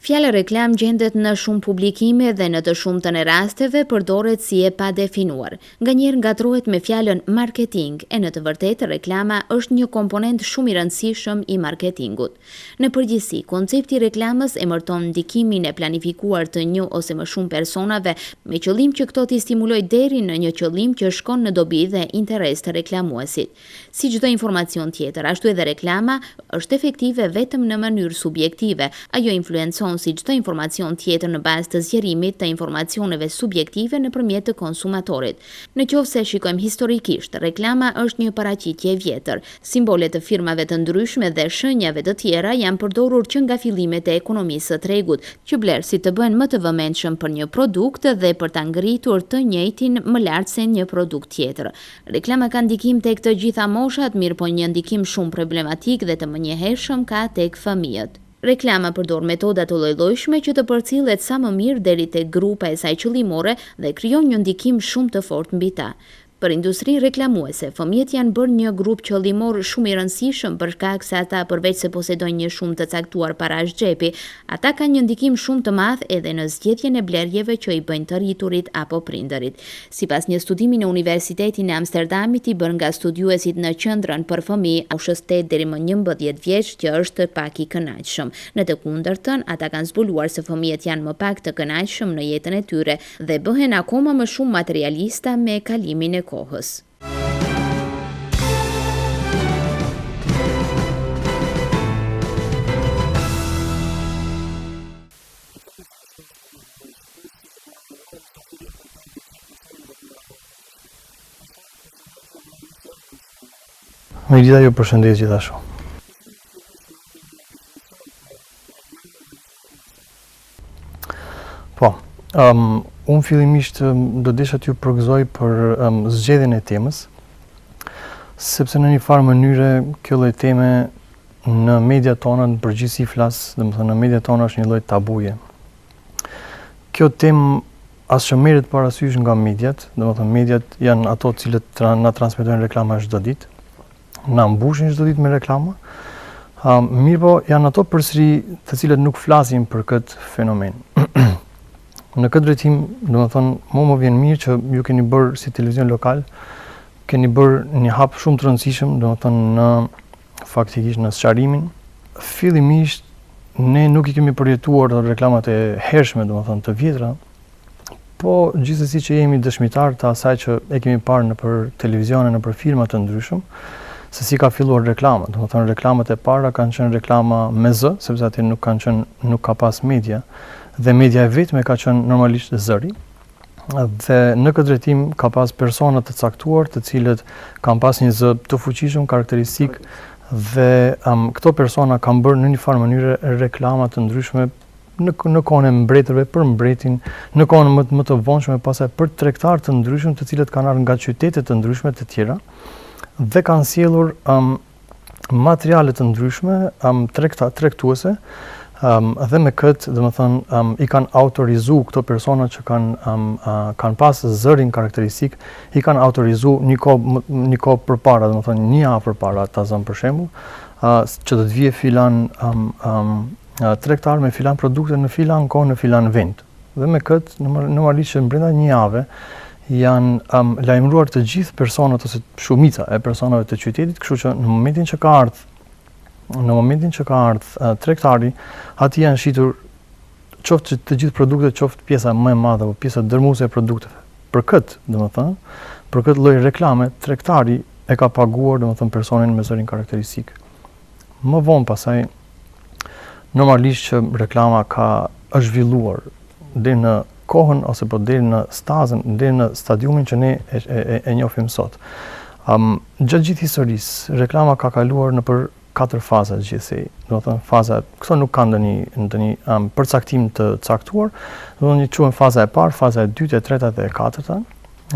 Fjala reklamë gjendet në shumë publikime dhe në të shumtën e rasteve përdoret si e padefinuar. Nganjëherë ngatërrohet me fjalën marketing, e në të vërtetë reklama është një komponent shumë i rëndësishëm i marketingut. Në përgjithësi, koncepti i reklamës emërton ndikimin e planifikuar të një ose më shumë personave me qëllim që këto t'i stimulojë deri në një qëllim që shkon në dobi dhe interes të reklamuesit. Si çdo informacion tjetër, ashtu edhe reklama është efektive vetëm në mënyrë subjektive. Ajo influencon si çdo informacion tjetër në bazë të zgjerimit të informacioneve subjektive nëpërmjet të konsumatorit. Në qoftë se shikojmë historikisht, reklama është një paraqitje e vjetër. Simbole të firmave të ndryshme dhe shenjave të tjera janë përdorur që nga fillimet e ekonomisë së tregut, që blerësit të bëhen më të vëmendshëm për një produkt dhe për ta ngritur të njëjtin më lart se një produkt tjetër. Reklama ka ndikim tek të gjitha moshat, mirëpo një ndikim shumë problematik dhe të menjëhershëm ka tek fëmijët. Reklama përdor metoda të llojllojshme që të përcillet sa më mirë deri tek grupa e saj qëllimore dhe krijon një ndikim shumë të fortë mbi ta. Për industrinë reklamuese, fëmijët janë bërë një grup qëllimor shumë i rëndësishëm për shkak se ata përveç se posedojnë një shumë të caktuar parash xhepi, ata kanë një ndikim shumë të madh edhe në zgjedhjen e blerjeve që i bëjnë të rriturit apo prindërit. Sipas një studimi në Universitetin e Amsterdamit i bërë nga studiuesit në Qendrën për Fëmijë moshës tetë deri më 11 vjeç që është pak i kënaqshëm. Në të kundërtën, ata kanë zbuluar se fëmijët janë më pak të kënaqshëm në jetën e tyre dhe bëhen akoma më shumë materialista me kalimin e kohës. Mirëdita ju përshëndes gjithashtu. Po, um, unë fillimisht do desha t'ju përgëzoj për um, zgjedhjen e temës, sepse në një farë mënyre kjo lloj teme në mediat tona në përgjithësi flas, domethënë në mediat tona është një lloj tabuje. Kjo temë as që merret parasysh nga mediat, domethënë mediat janë ato të cilët tra, na transmetojnë reklama çdo ditë, na mbushin çdo ditë me reklama. Um, mirëpo janë ato përsëri të cilët nuk flasin për këtë fenomen. në këtë drejtim, domethënë, mua më vjen mirë që ju keni bërë si televizion lokal, keni bërë një hap shumë të rëndësishëm, domethënë në faktikisht në sqarimin. Fillimisht ne nuk i kemi përjetuar reklamat e hershme, domethënë të vjetra, po gjithsesi që jemi dëshmitar të asaj që e kemi parë nëpër televizione, nëpër filma të ndryshëm, se si ka filluar reklama. Domethënë reklamat e para kanë qenë reklama me zë, sepse aty nuk kanë qenë nuk ka pas media dhe media e vetme ka qenë normalisht zëri. Dhe në këtë drejtim ka pas persona të caktuar të cilët kanë pas një zë të fuqishëm karakteristik dhe um, këto persona kanë bërë në një farë mënyre reklama të ndryshme në në kohën e mbretërve për mbretin, në kohën më, më të vonshme pastaj për tregtarë të ndryshëm të cilët kanë ardhur nga qytete të ndryshme të tjera dhe kanë sjellur um, materiale të ndryshme, um, tregta, tregtuese, um, dhe me këtë, domethënë, um, i kanë autorizu këto persona që kanë um, uh, kanë pas zërin karakteristik, i kanë autorizu një kohë një kohë përpara, domethënë një javë përpara, ta zëmë për shembull, uh, që do të vijë filan um, um, tregtar me filan produkte në filan kohë në filan vend. Dhe me këtë, normalisht që brenda një jave, janë um, lajmëruar të gjithë personat ose shumica e personave të qytetit, kështu që në momentin që ka ardhur në momentin që ka ardhur uh, tregtari, atij janë shitur qoftë të gjithë produktet, qoftë pjesa më e madhe apo pjesa dërmuese e produkteve. Për këtë, domethënë, për këtë lloj reklame, tregtari e ka paguar, domethënë, personin me zërin karakteristik. Më vonë pastaj normalisht që reklama ka është zhvilluar deri në kohën ose po deri në stazën, deri në stadiumin që ne e, e, e njohim sot. Um, gjatë gjithë historisë, reklama ka kaluar nëpër katër faza gjithsej. Domethënë faza, këto nuk kanë ndonjë ndonjë um, përcaktim të caktuar, domethënë quhen faza e parë, faza e dytë, e treta dhe e katërta.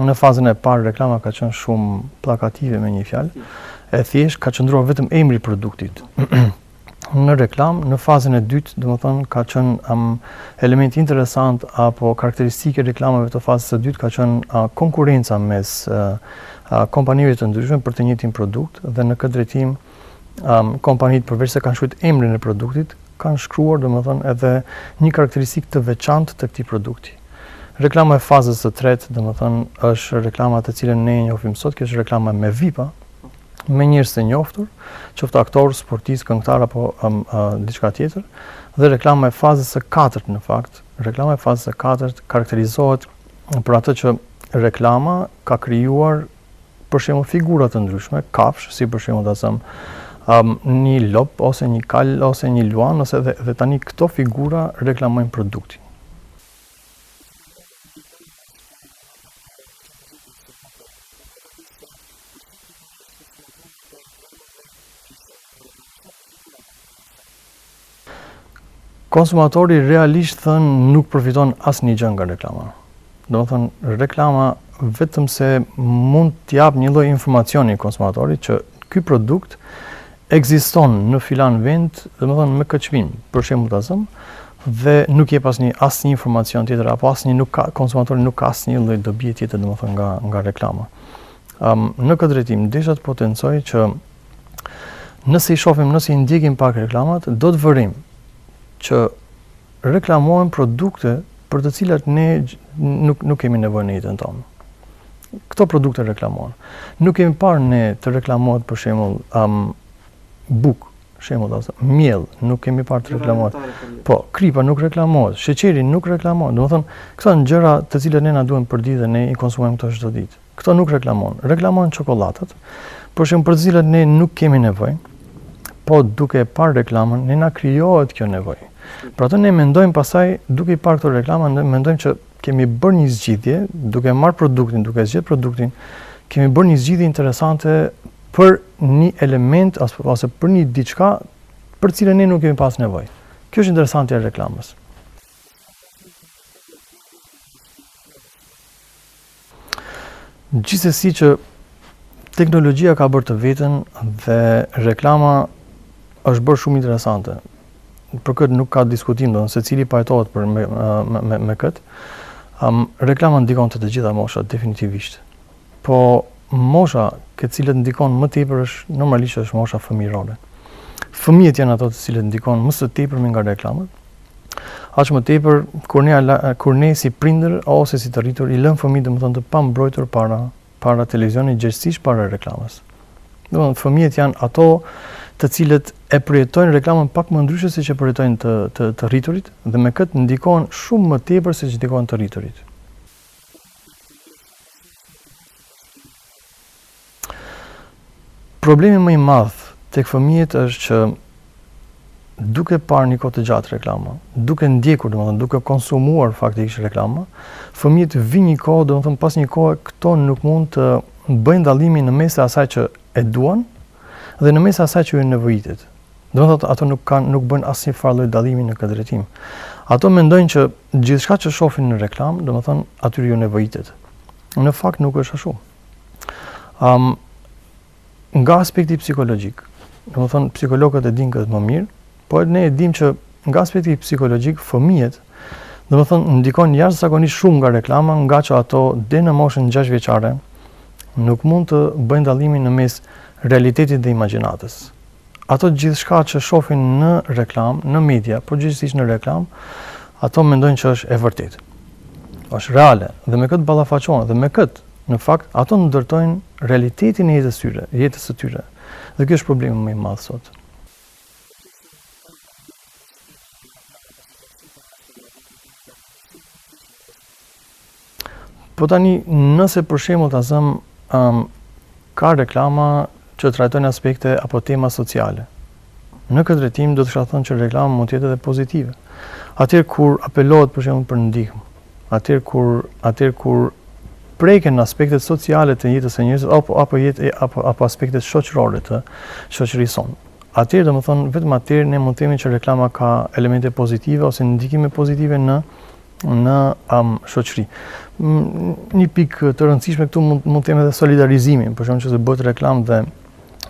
Në fazën e parë reklama ka qenë shumë plakative me një fjalë. E thjesht ka qëndruar vetëm emri i produktit. në reklamë, në fazën e dytë, domethënë ka qenë um, element interesant apo karakteristike e reklamave të fazës së dytë ka qenë uh, konkurrenca mes uh, uh, kompanive të ndryshme për të njëjtin produkt dhe në këtë drejtim um, kompanitë përveç se kanë shkruar emrin e produktit, kanë shkruar, domethënë, edhe një karakteristikë të veçantë të këtij produkti. Reklama e fazës së tretë, domethënë, është reklama të cilën ne e njohim sot, kjo është reklama me VIP-a, me njerëz të njohur, qoftë aktorë, sportistë, këngëtarë apo um, uh, diçka tjetër. Dhe reklama e fazës së katërt në fakt, reklama e fazës së katërt karakterizohet për atë që reklama ka krijuar për shembull figura të ndryshme, kafshë, si për shembull ta zëm um, një lopë ose një kal ose një luan ose dhe, dhe tani këto figura reklamojnë produktin. Konsumatori realisht thënë nuk përfiton asnjë gjë nga reklama. Domethënë, reklama vetëm se mund t'i japë një lloj informacioni konsumatorit që ky produkt ekziston në filan vend, domethënë me këtë çmim, për shembull ta zëm, dhe nuk jep asnjë asnjë informacion tjetër apo asnjë nuk ka konsumatori nuk ka asnjë lloj dobie tjetër domethënë nga nga reklama. Um, në këtë drejtim desha të potencoj që Nëse i shohim, nëse i ndjekim pak reklamat, do të vërejmë që reklamohen produkte për të cilat ne nuk nuk kemi nevojë në jetën tonë. Këto produkte reklamohen. Nuk kemi parë ne të reklamohet për shembull um, bukë, shembull ose miell, nuk kemi parë të reklamohet. Po, kripa nuk reklamohet, sheqeri nuk reklamohet. Domethënë, këto janë gjëra të cilat ne na duhen për ditë dhe ne i konsumojmë këto çdo ditë. Këto nuk reklamohen. Reklamohen çokollatat, për shembull për të cilat ne nuk kemi nevojë, po duke e parë reklamën, ne na krijohet kjo nevojë. Pra ato ne mendojmë pastaj, duke i parë këto reklama, ne mendojmë që kemi bërë një zgjidhje, duke marrë produktin, duke zgjedhur produktin, kemi bërë një zgjidhje interesante për një element ose për një diçka për të cilën ne nuk kemi pas nevojë. Kjo është interesante e reklamës. Gjithsesi që teknologjia ka bërë të vetën dhe reklama është bërë shumë interesante. Për këtë nuk ka diskutim, domethënë secili pajtohet për me me me, me këtë. Um, reklama ndikon te të gjitha moshat definitivisht. Po mosha ke të cilët ndikon më tepër është normalisht është mosha fëmijërore. Fëmijët janë ato të cilët ndikon më së tepërmi nga reklamat. Aq më tepër kur ne kur ne si prindër ose si të rritur i lëmë fëmijët domethënë të pambrojtur para para televizionit, gjegjësisht para reklamës. Domethënë fëmijët janë ato të cilët e përjetojnë reklamën pak më ndryshe se që përjetojnë të të, të rriturit dhe me këtë ndikohen shumë më tepër se që ndikohen të rriturit. Problemi më i madh tek fëmijët është që duke parë një kohë të gjatë reklama, duke ndjekur, domethënë duke konsumuar faktikisht reklama, fëmijët vijnë një kohë, domethënë pas një kohe këto nuk mund të bëjnë dallimin në mes të asaj që e duan dhe në mes të asaj që ju nevojitet. Domethënë ato nuk kanë nuk bëjnë asnjë farë lloj dallimi në këtë drejtim. Ato mendojnë që gjithçka që shohin në reklamë, domethënë atyre ju nevojitet. Në fakt nuk është ashtu. Um, nga aspekti psikologjik, domethënë psikologët e dinë këtë më mirë, po ne e dimë që nga aspekti psikologjik fëmijët, domethënë ndikon jashtëzakonisht shumë nga reklama, ngaqë ato deri në moshën 6 vjeçare nuk mund të bëjnë dallimin në mes realitetit dhe imagjinatës. Ato gjithçka që shohin në reklamë, në media, por gjithsesi në reklamë, ato mendojnë që është e vërtetë. Është reale dhe me këtë ballafaqohen dhe me këtë, në fakt, ato ndërtojnë realitetin e jetës së tyre, jetës së tyre. Dhe ky është problemi më i madh sot. Po tani, nëse për shembull ta zëm, um, ka reklama që trajtojnë aspekte apo tema sociale. Në këtë drejtim do të kisha thënë që reklama mund të jetë edhe pozitive. Atëherë kur apelohet për shembull për ndihmë, atëherë kur atëherë kur preken aspektet sociale të jetës së njerëzve apo apo jetë apo apo aspektet shoqërore të shoqërisë sonë. Atëherë domethënë vetëm atëherë ne mund të themi që reklama ka elemente pozitive ose ndikime pozitive në në um, shoqëri. Një pikë të rëndësishme këtu mund mund të themi edhe solidarizimin, për shembull nëse bëhet reklamë dhe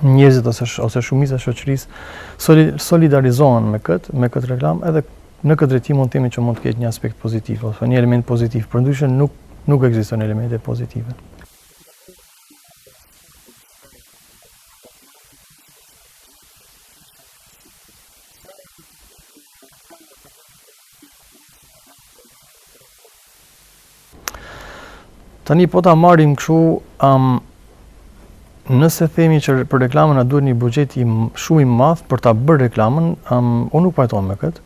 njerëzit ose ose shumica e shoqërisë solidarizohen me këtë, me këtë reklamë, edhe në këtë drejtim mund të themi që mund të ketë një aspekt pozitiv ose një element pozitiv, përndryshe nuk nuk ekzistojnë elemente pozitive. Tani po ta marrim kështu, um, nëse themi që për reklamën na duhet një buxhet i shumë i madh për ta bërë reklamën, um, unë nuk pajtohem me këtë.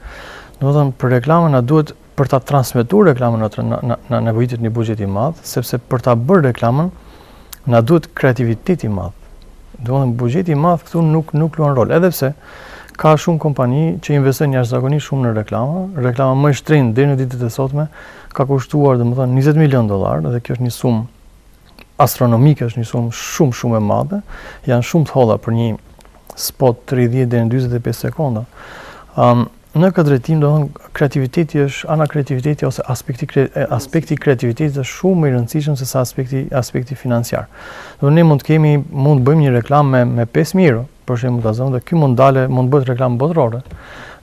Domethënë për reklamën na duhet për ta transmetuar reklamën na na, na, na nevojitet një buxhet i madh, sepse për ta bërë reklamën na duhet kreativitet i madh. Domethënë buxheti i madh këtu nuk nuk luan rol, edhe pse ka shumë kompani që investojnë jashtëzakonisht shumë në reklama. Reklama më e shtrenjtë deri në ditët e sotme ka kushtuar domethënë 20 milion dollar dhe kjo është një sumë astronomike, është një sumë shumë shumë e madhe. Janë shumë të holla për një spot 30 deri në 45 sekonda. Um, në këtë drejtim, domethënë, kreativiteti është, ana kreativiteti ose aspekti, aspekti i kreativitetit është shumë më i rëndësishëm se sa aspekti, aspekti financiar. Domethënë, ne mund të kemi, mund të bëjmë një reklamë me, me 5.000 euro, për shembull ta zëmë, dhe ky mund dale, mund të bëhet reklamë botërore.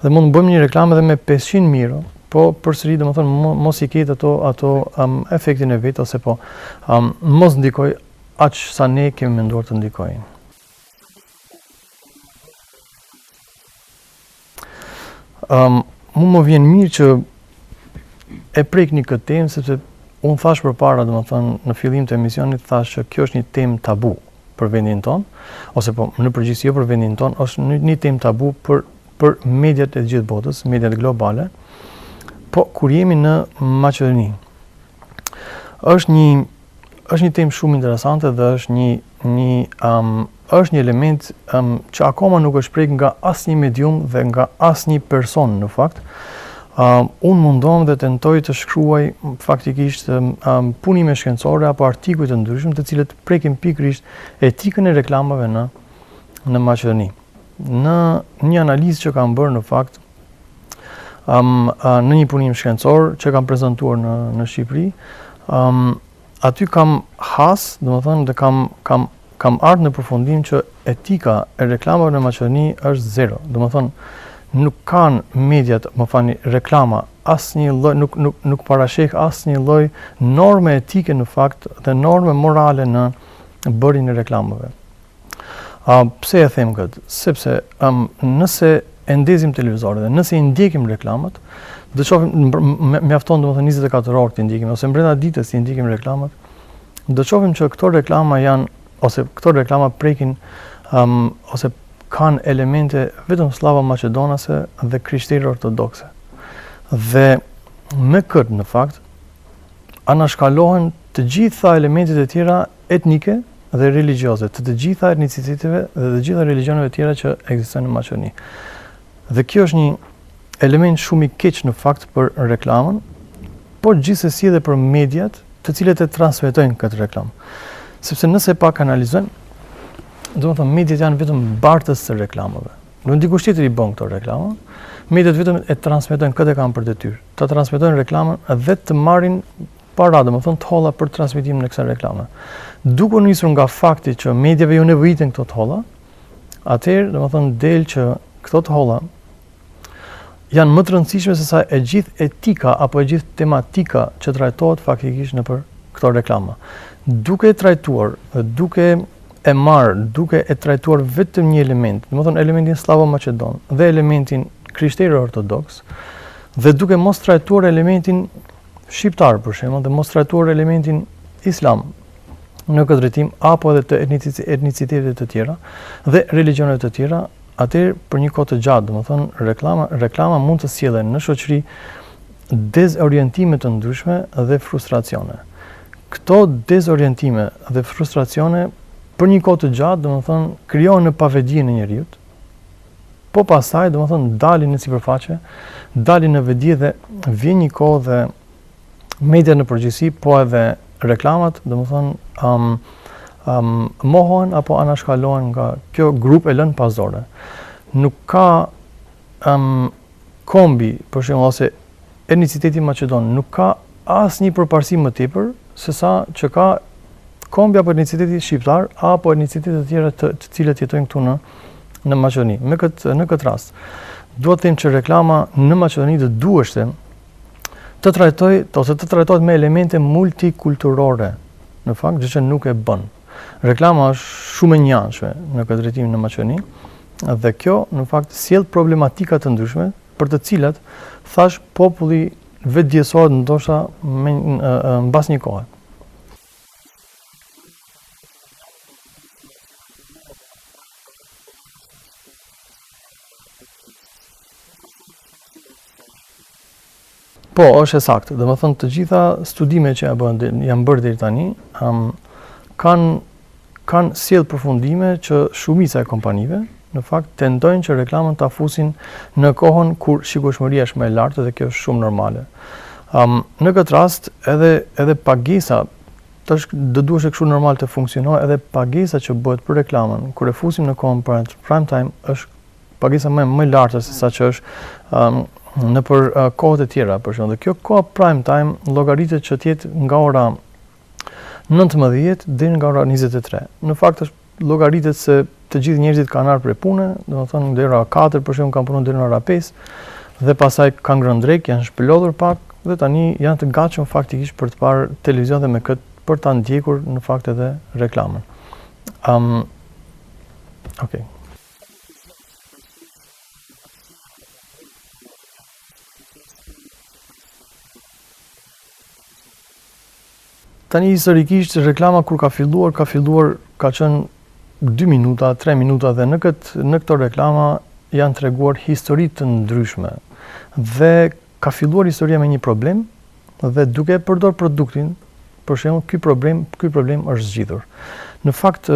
Dhe mund të bëjmë një reklamë edhe me 500.000 euro, po përsëri domethënë mos i ketë ato ato um, efektin e vet ose po um, mos ndikoj aq sa ne kemi menduar të ndikojë. Um, mu më vjen mirë që e prekni këtë temë, sepse unë thashë përpara, domethënë, në fillim të emisionit, thashë që kjo është një temë tabu për vendin tonë, ose po, në përgjithësi jo për vendin tonë, është një, një temë tabu për, për mediat e gjithë botës, mediat globale, po, kur jemi në Maqedoni, është një, është një temë shumë interesante dhe është një, një um, është një element um, që akoma nuk është prek nga asnjë medium dhe nga asnjë person në fakt. Um, unë mundohem dhe tentoj të shkruaj faktikisht um, punime shkencore apo artikuj të ndryshëm të cilët prekin pikërisht etikën e reklamave në në Maqedoni. Në një analizë që kam bërë në fakt um, në një punim shkencor që kam prezantuar në në Shqipëri, um, aty kam has, domethënë dhe kam kam kam ardhur në përfundim që etika e reklamave në Maqedoni është zero. Domethënë nuk kanë mediat, më falni, reklama asnjë lloj nuk nuk nuk parasheh asnjë lloj norme etike në fakt dhe norme morale në bërjen e reklamave. A pse e them këtë? Sepse um, nëse e ndezim televizorin dhe nëse i ndjekim reklamat, do të shohim mjafton domethënë 24 orë të ndjekim ose brenda ditës të ndjekim reklamat, do të shohim që këto reklama janë ose këto reklama prekin um, ose kanë elemente vetëm sllavo maqedonase dhe krishterë ortodokse. Dhe me këtë në fakt anashkalohen të gjitha elementet e tjera etnike dhe religjioze të të gjitha etniciteteve dhe të gjitha religjioneve të tjera që ekzistojnë në Maqedoni. Dhe kjo është një element shumë i keq në fakt për reklamën, por gjithsesi edhe për mediat të cilët e transmetojnë këtë reklamë. Sepse nëse pak analizojmë, domethënë mediat janë vetëm bartës të reklamave. Në dikush tjetër i bën këto reklama, mediat vetëm e transmetojnë këtë e kanë për detyrë. Ta transmetojnë reklamën dhe të marrin para, domethënë të holla për transmetimin e kësaj reklame. Duke u nisur nga fakti që mediave ju nevojiten këto të holla, atëherë domethënë del që këto të holla janë më të rëndësishme se sa e gjithë etika apo e gjithë tematika që trajtohet faktikisht nëpër këto reklama. Duke e trajtuar dhe duke e marrë, duke e trajtuar vetëm një element, domethënë elementin sllavo-maqedon dhe elementin krishterë ortodoks, dhe duke mos trajtuar elementin shqiptar për shembull dhe mos trajtuar elementin islam në këtë drejtim apo edhe të etniciteteve të tjera dhe religjioneve të tjera, atëherë për një kohë të gjatë, domethënë reklama reklama mund të sjellë në shoqëri dezorientime të ndryshme dhe frustracione. Këto dezorientime dhe frustracione për një kohë të gjatë, domethënë krijohen në pavetëdijen e njeriut, Po pastaj, domethënë, dalin në sipërfaqe, dalin në vetëdije dhe vjen një kohë dhe media në përgjithësi, po edhe reklamat, domethënë, um, um, mohohen apo anashkalohen nga kjo grup e lënë pas dore. Nuk ka um, kombi, për shembull, ose etniciteti maqedon nuk ka asnjë përparësi më tepër se sa që ka kombi apo etniciteti shqiptar apo etnicitete të tjera të, të cilët jetojnë këtu në në Maqedoni. Me këtë në këtë rast, dua të them që reklama në Maqedoni do duheshte të trajtoj ose të trajtohet me elemente multikulturore. Në fakt, gjë që nuk e bën. Reklama është shumë e njëanshme në këtë drejtim në Maqedoni dhe kjo në fakt sjell problematika të ndryshme për të cilat thash populli vetëdijesohet ndoshta me mbas një kohe. Po, është e saktë. Domethënë të gjitha studimet që janë bërë janë bërë deri tani, um, kanë kanë sjellë përfundime që shumica e kompanive në fakt tentojnë që reklamën ta fusin në kohën kur shikueshmëria është më e lartë dhe kjo është shumë normale. Um, në këtë rast edhe edhe pagesa tash do duhej kështu normal të funksionojë edhe pagesa që bëhet për reklamën kur e fusim në kohën prime time është pagesa më më e lartë se sa që është um, nëpër uh, kohët e tjera për shembull. Dhe kjo koha prime time llogaritet që të jetë nga ora 19 deri nga ora 23. Në fakt është llogaritet se të gjithë njerëzit kanë ardhur prej pune, domethënë deri ora 4 për shembull kanë punuar deri në ora 5 dhe pastaj kanë ngrënë drekë, janë shpëlodhur pak dhe tani janë të gatshëm faktikisht për të parë televizion dhe me këtë për ta ndjekur në fakt edhe reklamën. Um, okay. Tani historikisht reklama kur ka filluar, ka filluar ka qenë 2 minuta, 3 minuta dhe në këtë në këto reklama janë treguar histori të ndryshme. Dhe ka filluar historia me një problem dhe duke e përdor produktin, për shembull, ky problem, ky problem është zgjidhur. Në fakt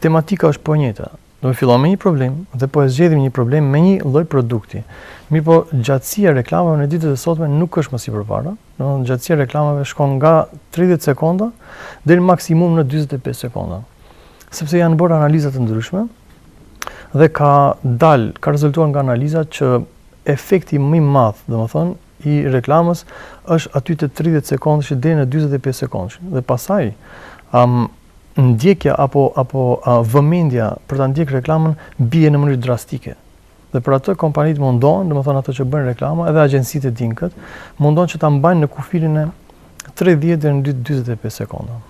tematika është po e njëjta. Do të fillojmë me një problem dhe po e zgjedhim një problem me një lloj produkti. Mirëpo, gjatësia e reklamave në ditët e sotme nuk është më si përpara. Domethënë gjatësia e reklamave shkon nga 30 sekonda deri maksimum në 45 sekonda. Sepse janë bërë analiza të ndryshme dhe ka dal, ka rezultuar nga analizat që efekti më i madh, domethënë i reklamës është aty te 30 sekondësh deri në 45 sekondësh. Dhe pastaj, um, ndjekja apo apo a, vëmendja për ta ndjekë reklamën bie në mënyrë drastike. Dhe për atë kompanitë mundohen, domethënë ato që bëjnë reklama, edhe agjencitë e dinë këtë, mundohen që ta mbajnë në kufirin e 30 deri në 45 sekonda.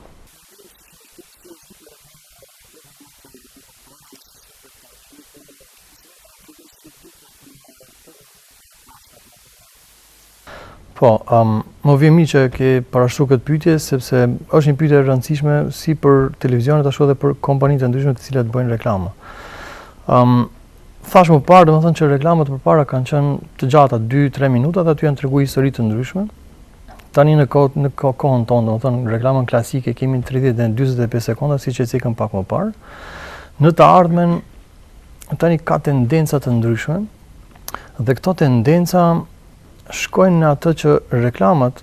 Po, um, më vjen mirë që ke parashtruar këtë pyetje sepse është një pyetje e rëndësishme si për televizionet ashtu edhe për kompanitë e ndryshme të cilat bëjnë reklama. Um, thash më parë, domethënë që reklamat përpara kanë qenë të gjata 2-3 minuta dhe aty janë treguar histori të ndryshme. Tani në kohë në kohën tonë, domethënë reklamën klasike kemi 30 deri në 45 sekonda, siç e cekëm pak më parë. Në të ardhmen tani ka tendenca të ndryshme dhe këto tendenca shkojnë në atë që reklamat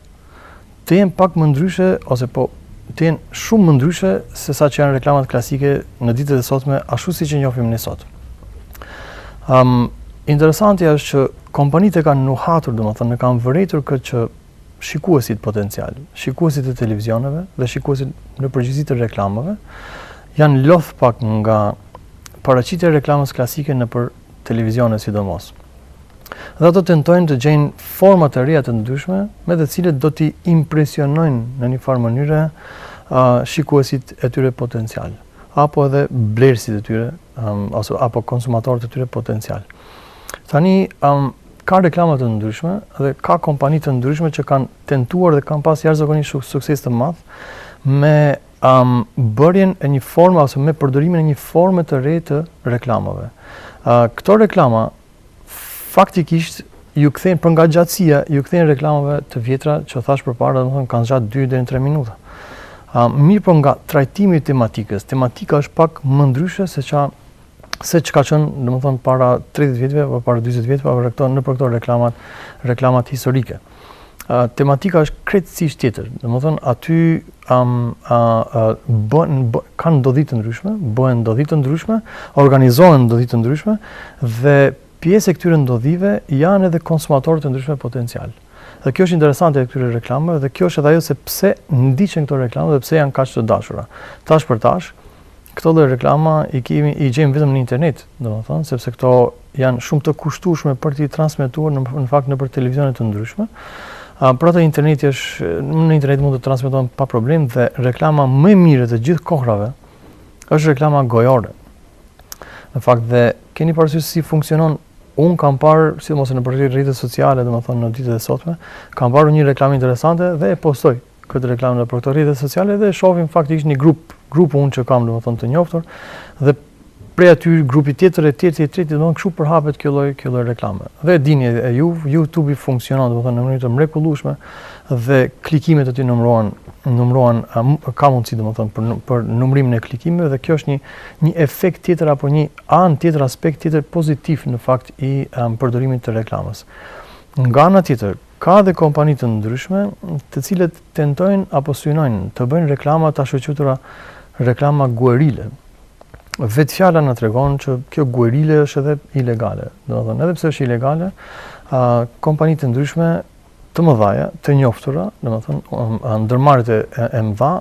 të jenë pak më ndryshe ose po të jenë shumë më ndryshe se sa që janë reklamat klasike në ditët e sotme, ashtu siç e njohim ne sot. Um, interesanti është që kompanitë e kanë nuhatur, domethënë, e kanë vërejtur këtë që shikuesit potencial, shikuesit e televizioneve dhe shikuesit në përgjithësi të reklamave janë lodh pak nga paraqitja e reklamës klasike nëpër televizione sidomos. Dhe ato tentojnë të gjejnë forma të reja të ndryshme me të cilët do t'i impresionojnë në një farë mënyre uh, shikuesit e tyre potencial apo edhe blerësit e tyre um, ose apo konsumatorët e tyre potencial. Tani um, ka reklama të ndryshme dhe ka kompani të ndryshme që kanë tentuar dhe kanë pas jashtëzakonisht sukses të madh me um, bërjen e një forme ose me përdorimin e një forme të re të reklamave. Uh, këto reklama faktikisht ju kthejnë për nga gjatësia, ju kthejnë reklamave të vjetra që thash përpara, domethënë kanë zgjat 2 deri në 3 minuta. Uh, mirëpo nga trajtimi i tematikës, tematika është pak më ndryshe se ça se çka qenë, domethënë para 30 vjetëve apo para 40 vjetëve apo këto nëpër këto reklamat, reklamat historike. Uh, tematika është krejtësisht tjetër. Domethënë aty um, uh, uh, bën, bë, kanë ndodhi të ndryshme, bëhen ndodhi të ndryshme, organizohen ndodhi të ndryshme dhe pjesë e këtyre ndodhive janë edhe konsumatorët e ndryshme potencial. Dhe kjo është interesante e këtyre reklamave dhe kjo është edhe ajo se pse ndiqen këto reklama dhe pse janë kaq të dashura. Tash për tash, Këto lloj reklama i kemi i gjejmë vetëm në internet, domethënë, sepse këto janë shumë të kushtueshme për t'i transmetuar në, në fakt nëpër televizione të ndryshme. Uh, për atë interneti është në internet mund të transmetohen pa problem dhe reklama më e mirë e të gjithë kohrave është reklama gojore. Në fakt dhe keni parasysh si funksionon unë kam parë, sidomos nëpër rrjetet sociale, domethënë në ditët e sotme, kam parë një reklamë interesante dhe e postoj këtë reklamë nëpër këto rrjete sociale dhe shohim faktikisht një grup, grup unë që kam domethënë të njoftur dhe Prej aty grupi tjetër e tjetër e tjetër, domethënë kështu përhapet kjo lloj kjo lloj reklame. Dhe e dini e ju, YouTube-i funksionon domethënë në mënyrë të mrekullueshme dhe klikimet aty numërohen numërohen ka mundësi domethënë për për numërimin e klikimeve dhe kjo është një një efekt tjetër apo një anë tjetër aspekt tjetër pozitiv në fakt i um, përdorimit të reklamës. Nga ana tjetër, ka dhe kompani të ndryshme të cilët tentojnë apo synojnë të bëjnë reklama të ashtuquajtura reklama guerile. Vetë fjala na tregon që kjo guerile është edhe ilegale. Domethënë, edhe pse është ilegale, a, kompani të ndryshme të mëdhaja, të njoftura, domethënë, ndërmarrjet e, e mëdha,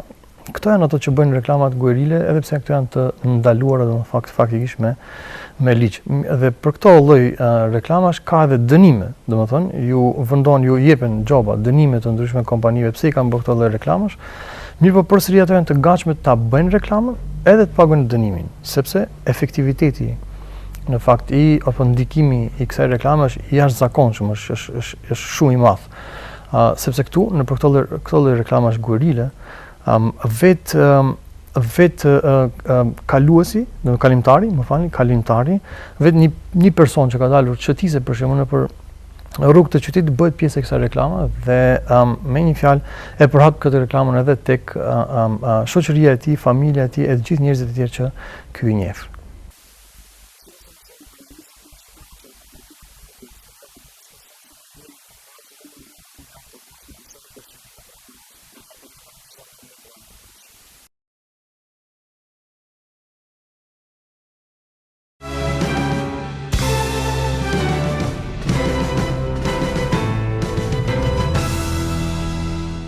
këto janë ato që bëjnë reklamat guerile, edhe pse këto janë të ndaluara domethënë fakt faktikisht me me ligj. Dhe për këto lloj reklamash ka edhe dënime, domethënë ju vëndon ju jepen gjoba, dënime të ndryshme kompanive pse i kanë bërë këto lloj reklamash. Mirëpo përsëri ato janë të gatshme ta bëjnë reklamën edhe të paguajnë dënimin, sepse efektiviteti në fakt i apo ndikimi i kësaj reklame është i jashtëzakonshëm, është është është, është shumë i madh. Uh, sepse këtu në për këto lloj këto lloj reklamash guerile, um, vet um, vet uh, uh, kaluesi, do kalimtari, më falni, kalimtari, vet një një person që ka dalur shëtise për shembull nëpër rrugë të qytetit bëhet pjesë e kësaj reklame dhe um, me një fjalë e përhap këtë reklamën edhe tek um, uh, shoqëria e tij, familja e tij, e të gjithë njerëzit e tjerë që ky i njeh.